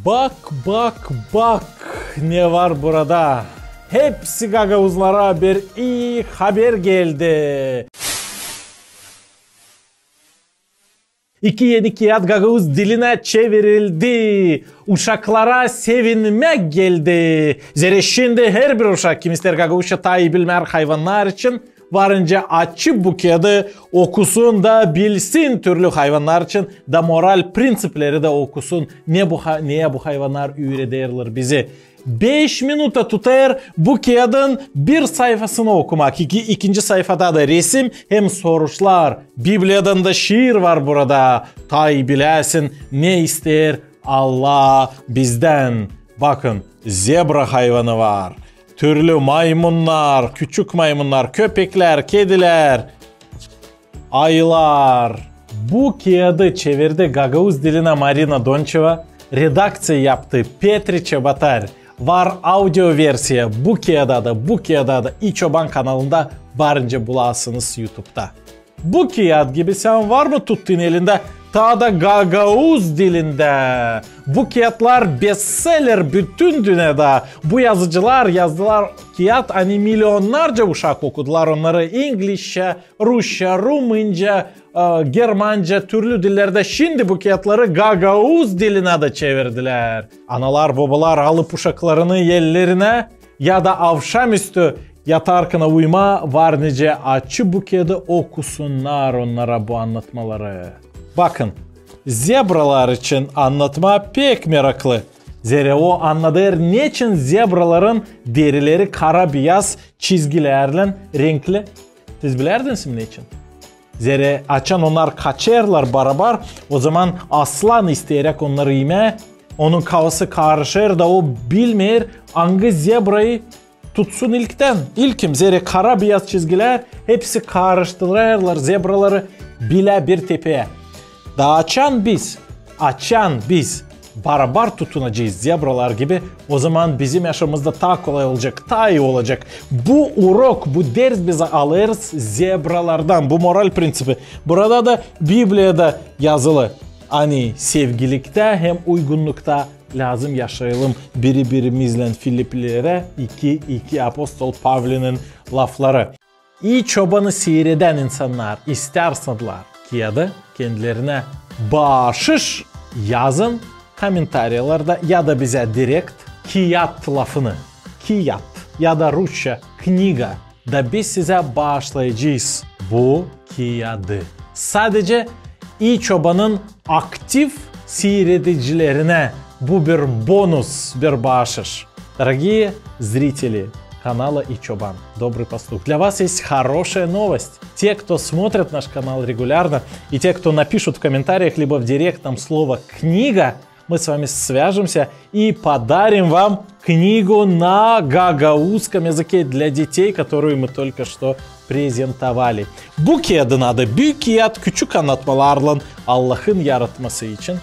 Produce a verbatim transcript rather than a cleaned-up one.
Bak, bak, bak, ne var burada. Hepsi gagauzlara bir ii haber geldi. İki eni kiyat gagauz dilinä çevirildi. Uşaklara sevinmäk geldi. Zerä şindi herbir uşak, kim isteer gagauzça taa ii bilmää hayvannar için, varınca açıp bu kiyadı okusun da bilsin türlü hayvannar için, da moral prinţipleri dä okusun, ne bu ha-, neyä bu hayvannar üürederlär bizi. Beş minuta tutêr bu kiyadın bir sayfasını okumak. İki, ikinci sayfada da resim hem soruşlar. Bibliyadan da şiir var burada. Taa ii biläsin, ne isteer Allah bizdän. Bakın, zebra hayvanı var. Türlü maymunnar, küçük maymunnar, köpeklär, kedilär, ayılar. Bu kiyadı çevirdi gagauz dilinä Marina Donçeva, redakţiya yaptı Petri Çebotar. Var audio versiya bu kiyada da, bu kiyada da İ Çoban kanalında, varınca bulasınız YouTube'da. Bu kiyat gibi sän var mı tuttun elindä, taa da gagauz dilindä? Bu kiyatlar bestseller bütün dünnedä. Bu yazıcılar yazdılar kiyat, ani milionnarca uşak okudular onnarı inglizçä, rusça, rumınca, e, germanca, türlü dillerdä. Şindi bu kiyatları gagauz dilinä dä çevirdilär. Analar, bobalar, alıp uşaklarını ellerinä ya da avşamüstü yatarkana uyumaa, var nicä açıp bu kiyadı, okusunnar onnara bu annatmaları. Bakın, zebralar için annatma pek meraklı. Zerä o annadêr, neçin zebraların derileri kara-biyaz çizgilärlän renkli. Siz bilärdiniz mi neçin? Zerä açan onnar kaçêrlar barabar, ozaman aslan isteeräk onnarı imää, onun kafası karışêr da o bilmeer, angı zebrayı tutsun ilktän. İlkim, zerä kara-biyaz çizgilär hepsi karıştırêrlar zebraları bilä bir tepeä. Da açan biz, açan biz barabar tutunacez zebralar gibi, ozaman bizim yaşamamız da taa kolay olacek, taa ii olacek. Bu urok, bu ders biz alêrız zebralardan, bu moral prinţipi. Burada da Bibliyada yazılı, ani sevgiliktä hem uygunnukta lääzım yaşayalım biri-birimizlän. Filippilerä iki iki, apostol Pavlinin lafları. İ Çobanı siiredän insannar, istärseniz kiyadı kendilerinä baaşış, yazın komentariyalarda ya da bizä direkt kiyat lafını, kiyat ya da rusça книга, da biz sizä baaşlayacez bu kiyadı. Sadece İ Çobanın aktiv siiredicilerinä bu bir bonus, bir baaşış. Дорогие зрители канала И Чобан, добрый пастух, для вас есть хорошая новость. Те, кто смотрит наш канал регулярно, и те, кто напишут в комментариях либо в директ нам слово «книга», мы с вами свяжемся и подарим вам книгу на гагаузском языке для детей, которую мы только что презентовали. Bu kiyadın adı Büük Kiyat, küçük annatmalarlan Allahın yaratması için.